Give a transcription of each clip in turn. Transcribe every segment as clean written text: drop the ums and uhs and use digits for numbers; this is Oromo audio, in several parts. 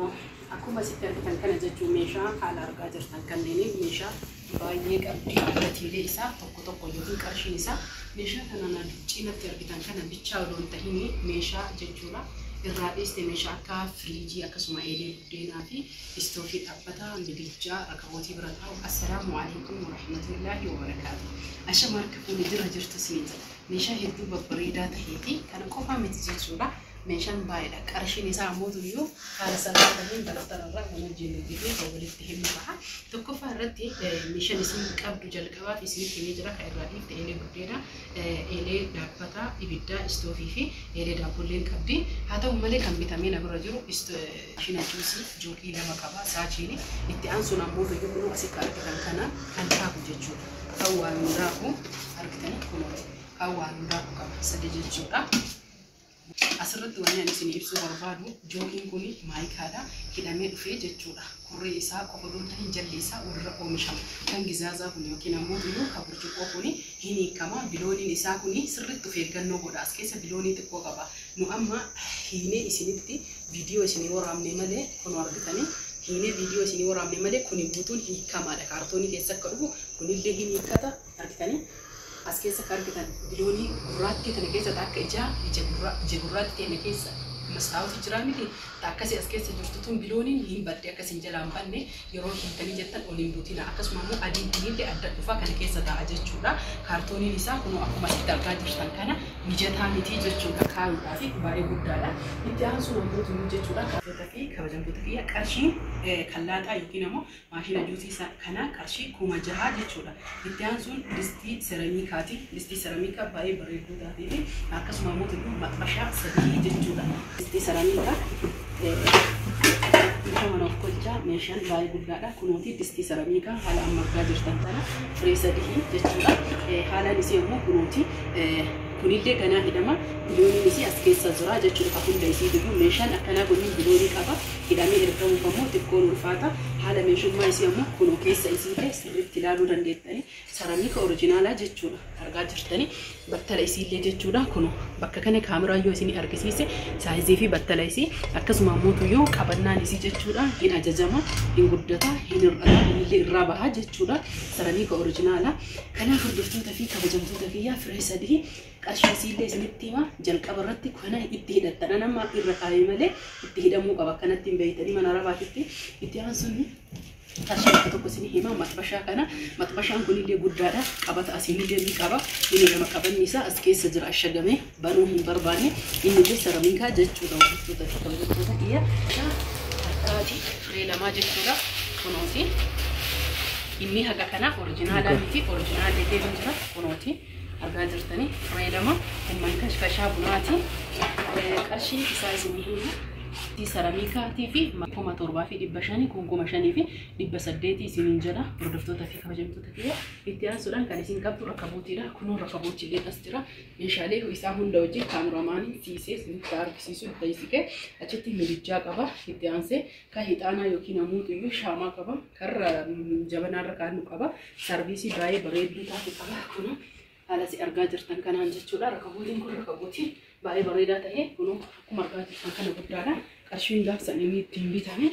Akkuma asitti argitan kana jechuun meeshaa haala argaa jirtan kanneen meeshaa baay'ee qabdi. Gatiilee isaa tokko tokko yookiin qarshiin isaa meeshaa kana cinatti argitan kana bichaa odoo hin tahin meeshaa jechuudha. Irraa dhiiste meeshaa akka firiijii, akkasuma eelee buddeenaa fi istoofii dhaabbataa, midijjaa, rakabootii bira taa'u. Assalaamu alaikum warahmatullaahi wabarakaatu. Ashama, harka fuunee jira jirtu isiniin jedha. Meeshaa hedduu babbareedaa tahee fi kana qofaa miti jechuudha. Meeshaan baay'eedha. Qarshiin isaa ammoo iyyuu haala salphaa ta'een dabtararraa kan wajjin dubbifnee kan walitti himnu ta'a. Tokkoffaa irratti meeshaan isin qabdu jalqabaaf isinitti himee jira, kan irraa dhiifte eelee buddeenaa, eelee dhaabbataa, ibiddaa, istoofii fi eelee daabbolleen qabdi. Haa ta'u malee kan bitamee na bira jiru shina juusii jookii 2 qaba saachiini. Itti aansuun ammoo iyyuu kunoo asitti argitan kana kan daaku jechuudha. Kan waan daaku argitanii kunooti. Kan waan daaku qaba sadi jechuudha. Asirratti wanni ani isin ibsuu barbaadu, jookiin kun maayikaadha. Hidhamee dhufee jechuudha. Kurree isaa qofa odoo hin ta'in jalli isaa walirra oomishama. Kan gizaazaa kun yookiin ammoo iyyuu kan burcuqqoo kun hin hiikama. Bilooniin isaa kun sirriitti of eeggannoo godha. As keessa biloonii xiqqoo qaba. Nu amma hiinee isinitti viidiyoo isinii waraabne malee, kun argitanii, hiinee viidiyoo isinii waraabne malee kuni guutuun hiikamaadha. Kaartoonii keessa akka dhufu kunillee hin hiikkata, argitanii. As keessa akka argitan biloonii gurraattii kana keessa akka ijaa ija gurraattii ta'e keessa mastaawuti jira miti, akkasii as keessa jirtu tun bilooniin hin badde. Akkasiin jalaa hin banne yeroo hiiktanii jettan ol hin butina. Akkasuma immoo adiin kunillee adda dhufaa kana keessa ta'a jechuudha. Kaartooniin isaa kunoo akkuma asitti argaa jirtan kana mijataa miti jechuudha, kaayuudhaa fi baay'ee guddaadha. Itti aansuun ammoo tunuu jechuudha. Kabajamtoota fi kabajamtoota kiyya, qarshiin kallaaxaa yookiin ammoo maashina juusii kanaa qarshii 6000 jechuudha. Itti aansuun distii seramiikaati. Distii seramiikaa baay'ee bareedduu taatee fi akkasuma ammoo tunuu maxxashaa 3 jechuudha. Distii seramiikaa meeshaa mana of kolchaa, meeshaan baay'ee guddaadha. Kunooti distii seramiikaa haala amma argaa jirtan kana firee 3 jechuudha. Haalaan isii ammoo kunooti, kunillee ganaa hidhama. Bilooniin isii as keessa jira jechuudha. Hunda isii iyyuu meeshaan akkanaa kunniin biloonii qaba. Hidhamee ergamuuf ammoo xiqqoon ulfaata. Haala meeshummaa isii ammoo kunoo keessa isiillee sirriitti ilaaluu dandeettanii, seramiika orijinaalaa jechuudha. Argaa jirtanii battala isiillee jechuudha. Kunoo bakka kana kaameraa yoo isinii argisiise saayizii fi battala isii, akkasuma ammoo tuyyuu qabannaan isii jechuudha. Hin ajajama, hin guddata, hin hir'ata, innillee irraa baha jechuudha. Seramiika orijinaalaa. Kanaaf hordoftoota fi kabajamtoota kiyyaa, firee 3 qarshii isiillee isinitti hima. Jalqaba irratti kana itti hidhattan, nama irra kaayee malee itti hidhamuu qaba. Akkanatti hin beeytanii mana arabaatitti. Itti aansuun qarshii bakka tokko isinii hima maxbashaa kana. Maxbashaan kunillee guddaadha. Qabata asiinillee ni qaba. Inni lama qabanni isaa as keessa jira, ashagamee banuu hin barbaanne. Innillee seramiikaa jechuudha, hordoftoota fi kabajamtoota kiyya. Harkaati firee 2 jechuudha. Kunooti. Inni haga kana orijinaalaa miti, orijinaallee deemu jira kunooti. Argaa jirtanii firee 2 kun kashkashaa bunaati. Qarshii isaa isinii hima. Seramiikaatii fi 7500, kun 5800 isiniin jedha, hordoftoota fi kabajamtoota kiyya. Itti aansuudhaan kan isin qabdu rakabootiidha. Kunoo rakabootiillee as jira. Meeshaalee isaa hunda wajjin kaameramaaniin siisee isinitti argisiisu dayisiqee achitti midijjaa qaba. Itti aansee kan hixaanaa yookiin ammoo iyyuu shaamaa qaba. Karra jabanaarra kaa'annu qaba. Sarviisii baay'ee bareedduu taate qaba. Kunoo haala si argaa jirtan kanaan jechuudha. Rakabootiin kun rakabootii baay'ee bareedaa ta'e, kunoo akkuma argaa jirtan kana guddaadha. Qarshiin gaafsan inni ittiin bitame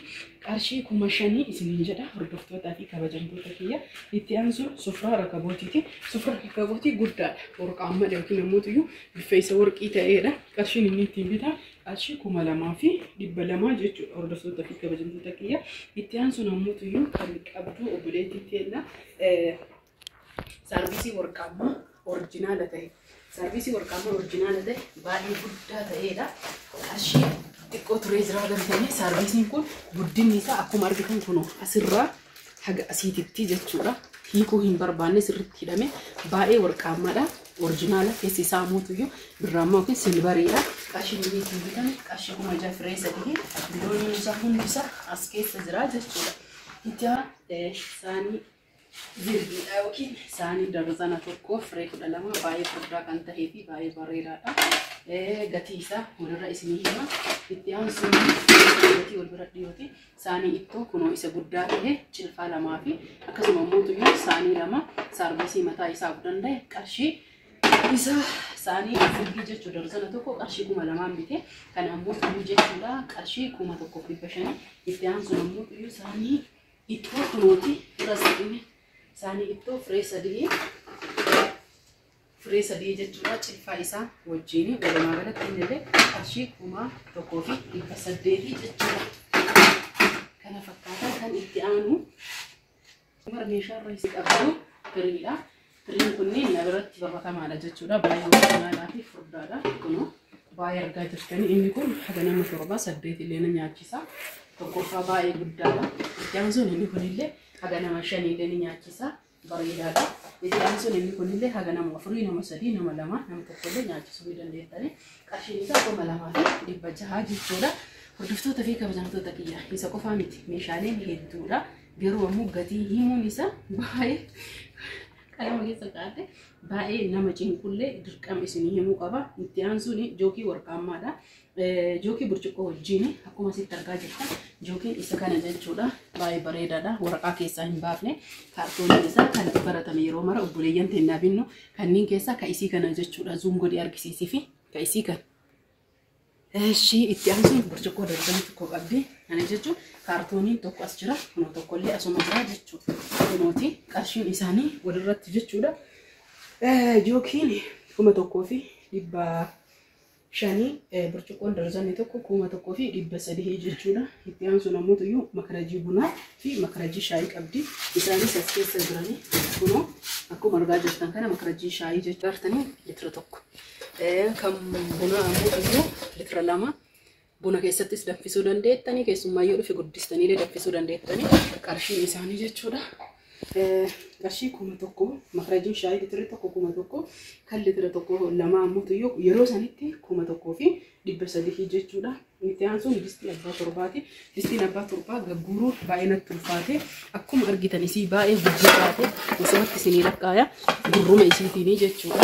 qarshii 5000 isiniin jedha, hordoftootaa fi kabajamtoota kiyya. Itti aansuun sufraa rakabootiiti. Sufraa rakabootii guddaadha. Warqaammadha yookiin ammoo iyyuu bifa isa warqii ta'edha. Qarshiin inni ittiin bitaa qarshii 2200 jechuudha, hordoftoota fi kabajamtoota kiyya. Itti aansuun ammoo iyyuu kan qabdu obboleettii teenna saarvisii warqaammaa orijinaala ta'e. Saarvisii warqaammaa orijinaala ta'e baay'ee guddaa ta'edha. Qarshii xiqqoo turee jira galtanii. Saarvisiin kun guddinni isaa akkuma argitan kunoo asirraa haga asiititti jechuudha. Hiikuu hin barbaanne, sirriitti hidhame, baay'ee warqaammaadha. Orijinaala, keessi isaa mootuyyuu birraammaa yookiin silvariidha. Qarshiin inni ittiin bitame qarshii 6000, firee 3, bilooniin isaa hundi isaa as keessa jira jechuudha. Itti saanii zirgiidha yookiin saanii darzana 1, firee 12, baay'ee furdaa kan ta'ee fi baay'ee bareedaadha. Gatii isaa walirra isinii hima. Itti aansuun gatii wal bira dhiyooti. Saanii ittoo kunoo isa guddaa ta'e cilfaa 2 fi akkasuma immoo tuyyuu saanii 2 saarvisii mataa isaa of danda'e qarshii Isa saanii furgii jechuudha. Darzana tokko qarshii 2000 bite. Kana ammoo tuyyuu jechuudha qarshii 1500. Itti aansuun ammoo tuyyuu saanii ittoo kunooti fira sadii saanii ittoo firee sadii firee sadii jechuudha. Cilfaa isaa wajjin walumaa galatti inni illee qarshii 1800 jechuudha. Kana fakkaataa kan itti aanu meeshaa irra isii qabdu firiidha. Firiin kunneen na biratti baratamaadha jechuudha. Baay'ee oriijinaalaa fi furdaadha. Kunoo baay'ee argaa jirtanii inni kun haga nama 7 8 illee na nyaachisa. Tokkoffaa baay'ee guddaadha. Itti aansuun inni kunillee haga nama 5 illee ni nyaachisa. Bareedaadha. Itti aansuun inni kunillee haga nama 4 nama 3 nama 2 nama 1 illee nyaachisuu ni dandeettani. Qarshiin isaa 2600 jechuudha. Hordoftoota fi kabajamtoota kiyya isa qofaa miti meeshaaleen hedduudha. Garuu ammoo gatii himuun isaa baay'ee qalama keessa kaa'ate baay'ee nama cinqullee dirqama isinii himuu qaba. Itti aansuun jookii warqaammaadha. Jookii burcuqqoo wajjin akkuma asitti argaa jirtan jookiin isa kana jechuudha. Baay'ee bareedaadha. Waraqaa keessaa hin baafne. Kaartooniin isaa kan baratame yeroo mara obboleeyyan teennaa binnu kanneen keessaa ka isii kana jechuudha. Zuum godhee argisiisii fi ka isii kana. Eshi itti aansuun burcuqqoo darbanii tokko qabdi. Kana jechuun kaartooniin tokko as jira, kunoo tokkollee asuma jira jechuudha. Kunooti qarshiin isaanii walirratti jechuudha. Jookiin 1500 burcuqqoon darzanni tokko 1300 jechuudha. Itti aansuun ammoo iyyuu makarajii bunaa fi makarajii shaayii qabdi. Isaanis as keessa jiranii kunoo akkuma argaa jirtan kana makarajii shaayii jechuudha. Litira 1. Kan bunaa ammoo iyyuu litira 2 buna keessattis danfisuu dandeettanii keessumaa yoo dhufe guddistanii danfisuu dandeettanii qarshiin isaanii jechuudha. Qarshii 1000 makarajiin shaayii litira 1 1000 kan litira 1 2 ammoo iyyuu yeroo sanitti 1300 jechuudha. Itti aansuun distii abbaa torbaati. Distiin abbaa torbaa gagguuruu baay'ee natti ulfaate akkuma argitan isii baay'ee gurguraate osumatti isinii lakkaaya gurruma isiitiinii jechuudha.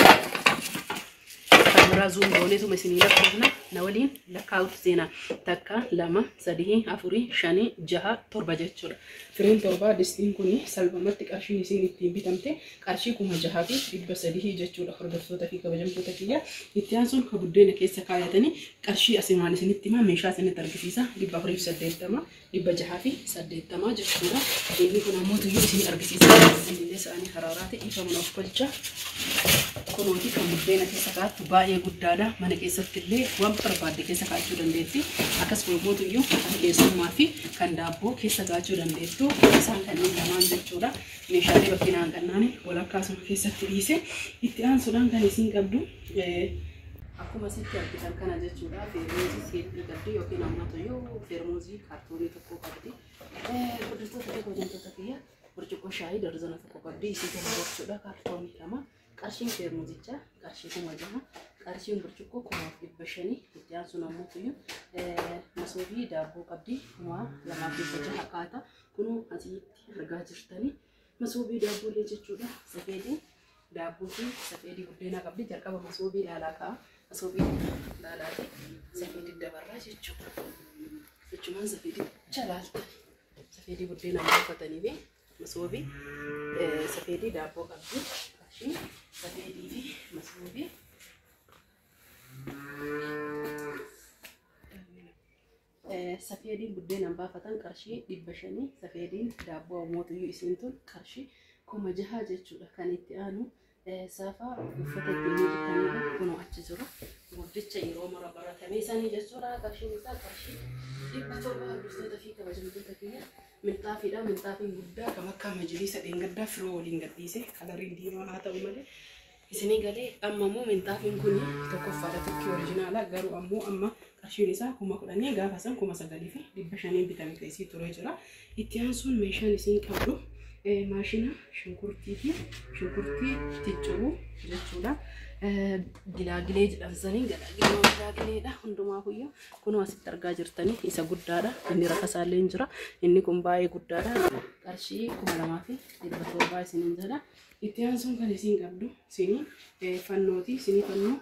Kaameraa zuum gooneetuma isinii lakkoofna na waliin lakkaa'utti seenaa 1 2 3 4 5 6 7 jechuudha. Firiin torbaa distiin kun salphumatti qarshiin isiin ittiin bitamte qarshii 6300 jechuudha. Hordoftoota fi kabajamtoota kiyya itti aansuun ka buddeena keessa kaayatanii qarshii asimaan isinitti himaa meeshaa isinitti argisiisa 480 680 jechuudha. Inni kun ammoo tuyyuu isin argisiisa. Inni isaanii haraaraati dhiifama of kolcha. Kunooti kan buddeena keessa kaa'attu baay'ee guddaadha. Mana keessatti illee waan barbaadde keessa kaa'achuu dandeetti. Akkasuma immoo tuyyuu kan keessummaa fi kan daabboo keessa kaa'achuu dandeettu. Isaan kanneen lamaan jechuudha. Meeshaalee bakkinaan qannaani walakkaa asuma keessatti dhiise. Itti aansuudhaan kan isin qabdu akkuma asitti argitan kana jechuudha. Feermuuzii seetii qabdi yookiin ammoo tuyyuu feermuuzii kaartoonii tokko qabdi. Hordoftoota fi kabajamtoota kiyya burcuqqoo shaayii darzana tokko qabdi. Isii kana jechuudha kaartoonii 2. Qarshiin feermuuzichaa qarshii 6000 qarshiin burcuqqoo 1500 itti aansuun ammoo tuyyuu masoobii daabboo qabdi 2600 kaata. Kunoo asitti argaa jirtanii masoobii daabboolee jechuudha. Safeedii daabboo fi safeedii buddeenaa qabdi. Jalqaba masoobii ilaalaa ka'a. Masoobii ilaalaati safeedii dabarraa jechuudha. Jechumaan safeedii jalaalta. Safeedii buddeenaa uffatanii fi masoobii safeedii daabboo qabdi. Qarshii safeedii fi masoobii safeediin buddeenaan baafatan qarshii 500 safeediin daabboo ammoo tuyyuu isiin tun qarshii 6000 jechuudha. Kan itti aanu saafaa uffata ittiin miidhagfanidha. Kunoo achi jira. Guddicha yeroo mara baratamee sanii jechuudha. Qarshiin isaa qarshii 700 hordoftoota fi kabajamtoota kiyya. Minxaafiidha. Minxaafiin guddaa kan akka majliisa dheengaddaa firoo waliin gadhiise kalariin diimaa haa ta'u malee isinii galee amma immoo minxaafiin kun tokkoffaadha tokki orijinaala garuu ammoo amma qarshiin isaa 10,000 gaafa san 9,500 bitame keessii turee jira. Itti aansuun meeshaan isiin qabdu maashina shunkurtii fi shunkurtii ticcuu jechuudha. Gilaagilee jedhamsanii gilaagilee gilaagileedha hundumaa kuyyo kunoo asitti argaa jirtanii isa guddaadha. Inni rakasaallee hin jira. Inni kun baay'ee guddaadha. Qarshii 2700 isiniin jedha. Itti aansuun kan isiin qabdu sinii fannooti. Sinii fannoo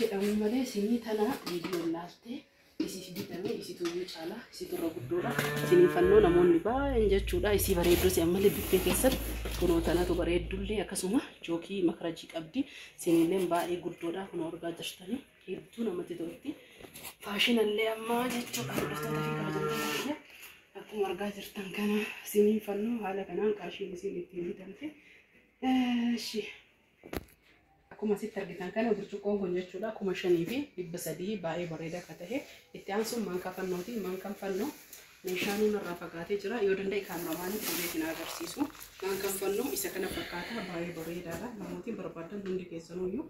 jedhamu malee sinii tana viidiyoon laaltee Isiif bitame isitu iyyuu caala isitu irra guddoodha. Sinii fannoo namoonni baay'een jechuudha. Isii bareedduu si ammallee biffee keessatti kunoo tanatu bareeddullee akkasuma jookii makarajii qabdi. Siniilleen baay'ee guddoodha kunoo argaa jirtanii hedduu namatti tolti. Faashinallee ammaa jechuudha hordoftoota fi kabajamtoota kiyya. Akkuma argaa jirtan kana siniin fannoo haala kanaan qarshiin isiin ittiin bitamte. Akkuma asitti argitan kana burcuqqoon kun jechuudha 5300 baay'ee bareedaa akka ta'e. Itti aansuun maankaa fannooti. Maankaan fannoo meeshaan irraa fagaatee jira. Yoo danda'e kaameramaanii fuudhee isin agarsiisu. Maankaan fannoo isa kana fakkaata baay'ee bareedaadha. Namooti barbaadan hundi keessanuyyuu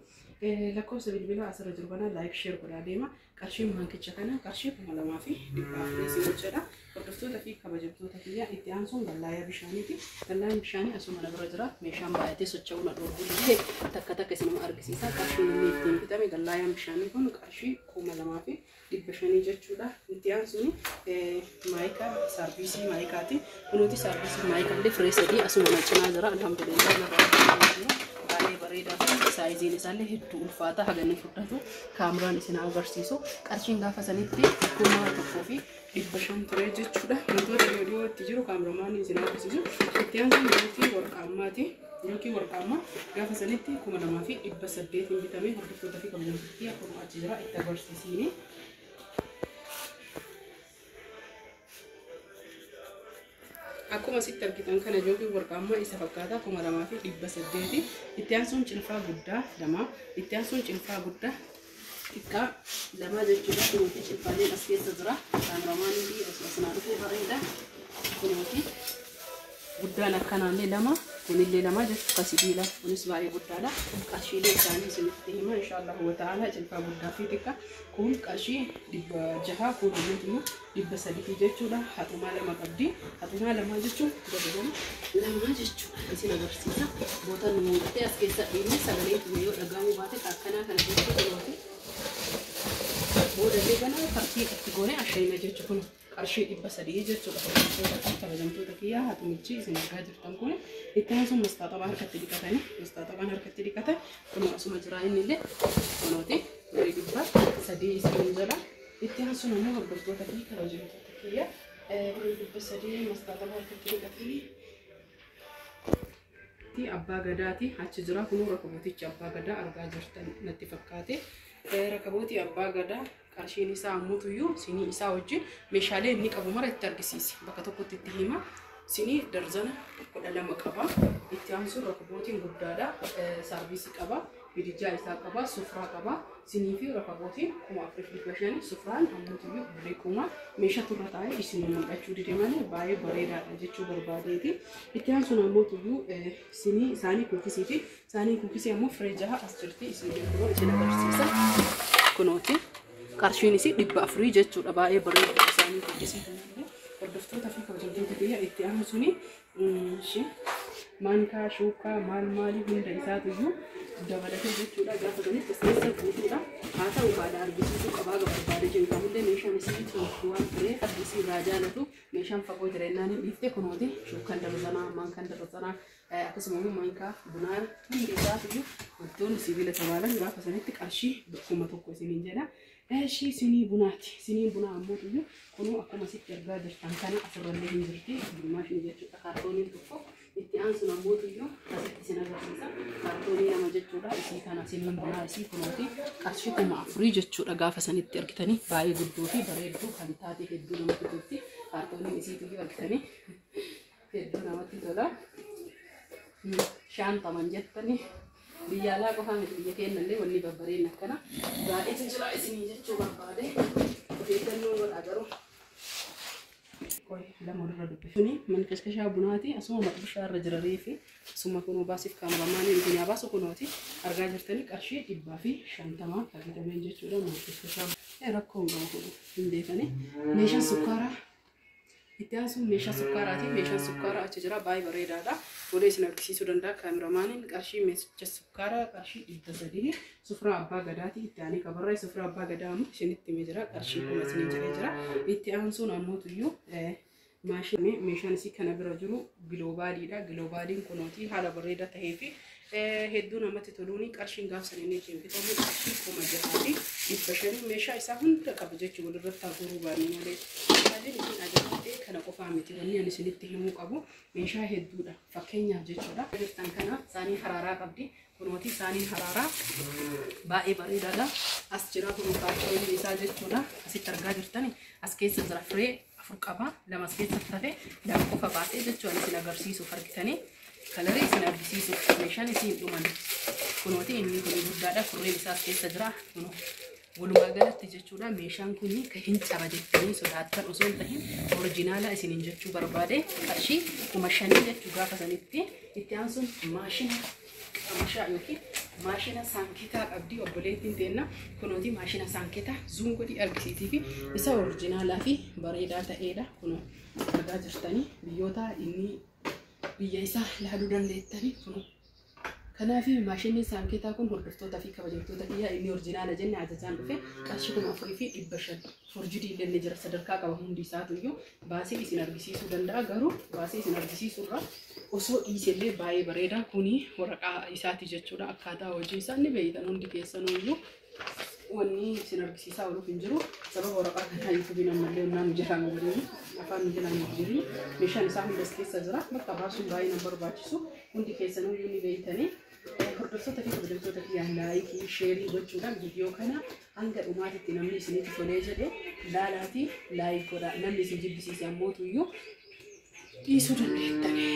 lakkoofsa bilbilaa asirra jiru kana like share godhaa deema. Qarshiin maankicha kana qarshii 2400 isin hojjedha. Hordoftoota fi kabajamtoota kiyya itti aansuun gallaayaa bishaaniiti. Gallaayaan bishaanii asuma na bira jira. Meeshaan baay'atee socho'uu na dhorkuu didee takka takka isinuma argisiisa. Qarshiin inni ittiin bitame gallaayaan bishaanii kun qarshii 2500 jechuudha. Itti aansuun maayikaa saarviisii maayikaati. Kunuuti saarviisii maayikaa firee 3 asuma na cinaa jira. Alhamdulillah baay'ee bareedaa fi saayiziin isaallee hedduu ulfaata haga inni furdatu kaameraan isin agarsiisu. Qarshiin gaafa sanitti 1500 ture jechuudha. Wantoota dhiyoo dhiyootti jiru kaameramaan isin agarsiisu. Itti aansuun yookiin warqaammaati. Yookiin warqaammaa gaafa sanitti 2800 bitame. Hordoftoota fi kabajamtoota akkuma achi jira itti agarsiisiini. Akkuma asitti argitan kana yookiin warqaammaa isa fakkaata 2800. Itti aansuun cilfaa guddaa 2. Itti aansuun cilfaa guddaa xiqqaa 2 jechuudha. Kunuuti cilfaaleen as keessa jira. Kaameramaanii fi asnaa dhufee bareeda. Kunuuti guddaan akkanaallee 2 kunillee 2 jechuudha. Sibiila kunis baay'ee guddaadha. Qarshiilee isaanii isinitti hima inshaallah wa ta'ala. Cilfaa guddaa fi xiqqaa kun qarshii 600 kun ammoo 300 jechuudha. Haxumaa 2 qabdi. Haxumaa 2 jechuun gabagama 2 jechuudha. Isin agarsiisa. Bootaan nu mul'ate as keessa dhiibne sagalee yoo dhagahamuu baate akkanaa kana jechuudha. Booda kana fartii itti goone ashayna jechuudha. Kun qarshii 300 jechuudha. Kabajamtoota kiyyaa haxumichi isin argaa jirtan kun itti aansuun mastaaxabaa harkatti dhiqatanii mastaaxabaan harkatti dhiqatan kun asuma jira inni illee kunooti 300 isin jala. Itti aansuun immoo hordoftoota fi kabajamtoota kiyyaa 300 mastaaxabaa harkatti dhiqatanii abbaa gadaati achi jira. Kunuu rakabootichi abbaa gadaa argaa jirtan natti fakkaate. Rakabootii abbaa gadaa qarshiin isaa ammuutuyyuu sinii isaa wajjin meeshaalee inni qabu mara itti argisiise. Bakka tokkotti itti hima. Sinii darzana 12 qaba. Itti aansuun rakabootiin guddaadha. Saarviisii qaba. Bidijjaa isaa qaba. Sufraa qaba. Sinii fi rakabootiin 4500. Sufraan ammuutuyyuu birrii 1000 meeshaa turra taa'ee isin mul'achuu dide malee baay'ee bareedaadha jechuu barbaadeeti. Itti aansuun ammuutuyyuu sinii isaanii kuukisii fi isaanii kuukisii ammoo firee 6 as jirti. Isin kunoo isin agarsiisa. Kunooti. Qarshiin isii 400 jechuudha. Baay'ee bareedaa isaanii kuukisii kanallee. Hordoftoota fi kabajamtoota kiyya itti aansuun maankaa shuukaa maal maalii hunda isaatuyyuu dabalatee jechuudha. Gaafa sanitti as keessa guutuudha. Haa ta'u haala argisiisuu qabaa barbaade jiru kamillee meeshaan isii waan tureef isii irraa jaalatu meeshaan fagoo jireenyaan hin dhiifte. Kunooti shuukaan darzanaa maankaan darzanaa akkasuma immoo maankaa bunaa hundi isaatuyyuu wantoonni sibiila tabaalan gaafa sanitti qarshii 1000 isiniin jedha. Eeshi sinii bunaati. Siniin bunaa ammoo iyyuu kunuu akkuma asitti argaa jirtan kana asirrallee hin jirti. Gimmaashni jechuudha. Kaartooniin tokko itti aansuun ammoo iyyuu asitti isin agarsiisa. Kaartoonii 2 jechuudha. Isii kana siniin bunaa isii kunooti qarshii 4000 jechuudha. Gaafa sanitti argitanii baay'ee guddoo fi bareedduu kan taate hedduu namatti tolti. Kaartooniin isiitu iyyuu argitanii hedduu namatti tola. Shaantaman jettanii. Biyya alaa qofaa miti biyya keenyallee wanni babbareen akkana baay'eetu jira isinii jechuu barbaade. Of eeggannoo godhaa garuu. Lama walirra dubbifni mankashkashaa bunaati asuma maqbishaa irra jira reefi asuma kunoo baasiif kaameramaanii isin haa baasu kunooti argaa jirtanii qarshii 150 kan bitameen jechuudha. Mankashkashaa rakkoo hin qabu kun hin beekani. Meeshaan sukkaaraa itti aansuun meeshaa sukkaaraati. Meeshaan sukkaaraa achi jira baay'ee bareedaadha. Godhee isin argisiisuu danda'a kaameramaaniin. Qarshii meeshaa sukkaaraa qarshii 300. Sufraa abbaa gadaati itti aanee qabarraa. Sufraa abbaa gadaa ammoo isinitti himee jira qarshii 1000 isiniin jedhee jira. Itti aansuun ammoo tuyyuu Meeshaan isii kana bira jiru giloobaaliidha. Giloobaaliin kunooti haala bareedaa tahee fi hedduu namatti toluuni qarshiin gaafsan inni ittiin bitamu qarshii 6500 meeshaa isaa hunda qaba jechuun walirratti haguuruu baanne malee. Meeshaaleen isin ajaa'ibee kana qofaa miti wanni ani isinitti himuu qabu meeshaa hedduudha. Fakkeenyaaf jechuudha. Jirtan kana saanii haraaraa qabdi. Kunooti saaniin haraaraa baay'ee bareedaadha. As jira kun kaartooniin isaa jechuudha. Asitti argaa jirtani as keessa jira firee 4 qaba. 2 as keessatti hafe 2 qofa baasee jechuudha isin agarsiisuuf argitanii. Kalarii isin argisiisuuf meeshaan isin dhuman. Kunooti inni kun guddaadha. Furreen isaa as keessa jira. Kunoo walumaa galatti jechuudha meeshaan kun kan hin caba jettanii sodaattan osoo hin tahin orijinaala isiniin jechuu barbaade qarshii 5000 jechuu gaafa sanitti itti aansuun maashina qamashaa yookiin maashina saanketaa qabdi obboleettiin teenna kunooti maashina saanketaa zuum godhii argisiisii fi isa orijinaalaa fi bareedaa ta'eedha kunoo argaa jirtanii biyyoota inni biyya isaa ilaaluu dandeettanii kunoo. Kanaaf maashinni saanketaa kun hordoftootaa fi kabajamtoota kiyyaa inni orijinaala jenne ajajaan dhufe qarshii 4500 forjidii illee ni jira sadarkaa qaba hundi isaatu iyyuu baasee isin argisiisuu danda'a garuu baasee isin argisiisuurra osoo dhiisellee baay'ee bareeda kuni waraqaa isaati jechuudha akkaataa hojii isaa ni beeytan hundi keessanuu iyyuu wanni isin argisiisaa ooluuf hin jiru sababa waraqaa kanaa yuutuubiin ammallee onnaa nu jedhamu waliin afaan nu jedhamu jiru meeshaan isaa hundas keessa jira bakka baasuun baay'ee nama barbaachisu hundi keessanuu iyyuu ni beeytanii. Hordoftoota fi kabajamtoota kiyyaa laayikii sheerii gochuudhaan viidiyoo kana hanga dhumaatitti namni isinitti tolee jedhe laalaatii laayik godhaa namni isin jibbisiise ammoo iyyuu dhiisuu dandeettani.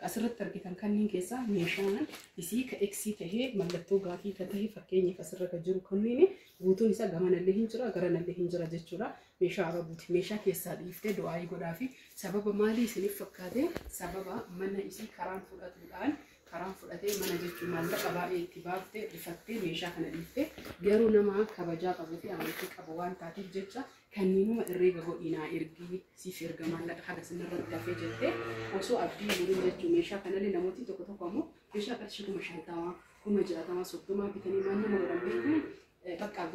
Asirratti argitan kanneen keessaa meeshaan isii ka eksii tahee mallattoo gaafii ka tahe fakkeenyaaf asirra ka jiru kanneen guutuun isaa gamanallee hin jira garanallee hin jira jechuudha. Meeshaa arabuuti. Meeshaa keessaa dhiiftee du'aayii godhaa fi sababa maalii isiniif fakkaate sababa mana isii karaan fudhatuudhaan karaan fudhatee mana jechuun maallaqa baay'ee itti baaftee rifattee meeshaa kana dhiiftee garuu nama kabajaa qabuu fi amantii qabu waan taateef jecha kanneenuma herreega godhinaa ergii siif erga maallaqa haga sinirratti hafee jettee osoo abdii muriin jechuun meeshaa kanallee namooti tokko tokko ammoo meeshaa qarshii 50,000 60,000 30 bitanii maal nama godhan beektu bakka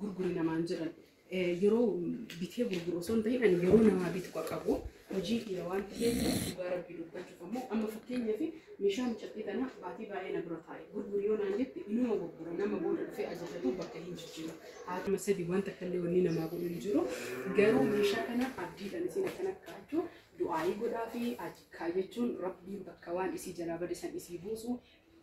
gurguri namaan jedhan yeroo bitee gurguru osoo hin ta'in ani yeroo namaa bitu qabu hojii kiyya waan ta'eef dhugaa rabbii dubbachuuf ammoo amma fakkeenyaaf meeshaan caxxee tana baatii baay'ee na bira taa'e gurguri yoo naan jette inuma gurgura nama booda dhufee ajajatu bakka hin jijjiiru haatuma sadi wanta akkallee wanni namaa godhu hin jiru garuu meeshaa kana abdiidhaan isin akkana kaachuu du'aayii godhaa fi kaayyachuun rabbiin bakka waan isii jalaa bade san isii buusu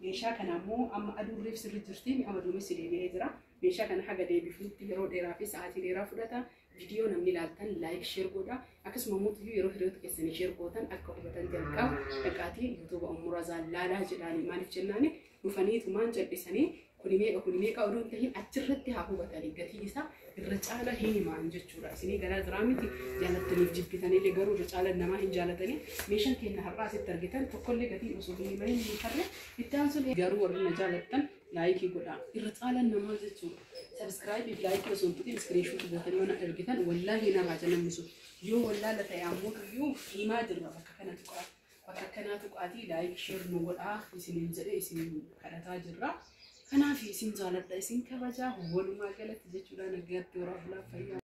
meeshaa kana ammoo amma aduun reef sirri jirti amma duumessi deebi'ee jira meeshaa kana haga deebifuutti yeroo dheeraa fi sa'aatii dheeraa fudhata. Viidiyoo namni ilaaltan laayik sheer godha akkasuma immoo yeroo hiriyoota keessanii sheer gootan akka hubatan jalqaba dhaqaatii yuutuuba Ummurazaan laalaa jedhaani maaliif jennaani dhufaniitumaan callisanii kuni meeqa odoo hin tahin achirratti haa hubatanii gatii isaa irra caala hin himaan jechuudha. Isinii galaa jiraa miti jaalattaniif jibbitaniillee garuu irra caala namaa hin jaalatanii meeshaan keenya har'aa asitti argitan tokkollee gatiin osoo hin himahin hin tarre itti aansuun garuu warri na jaalattan laayikii godhaa irra caalan namaa jechuudha. Sabskraayibii fi laayikii osoo hin tuqin iskiriinshuutii gootanii yoo na ergitan wallaahi na raaja namni sun yoo wallaala ta'e ammoo iyyuu himaa jirra bakka kana tuqaa bakka kanaa tuqaatii laayik sheer nu godhaa isiniin jedhee isin kadhataa jirra. Kanaaf isin jaaladha isin kabajaa walumaa galatti jechuudha nagaatti horaa bulaa fayyaa.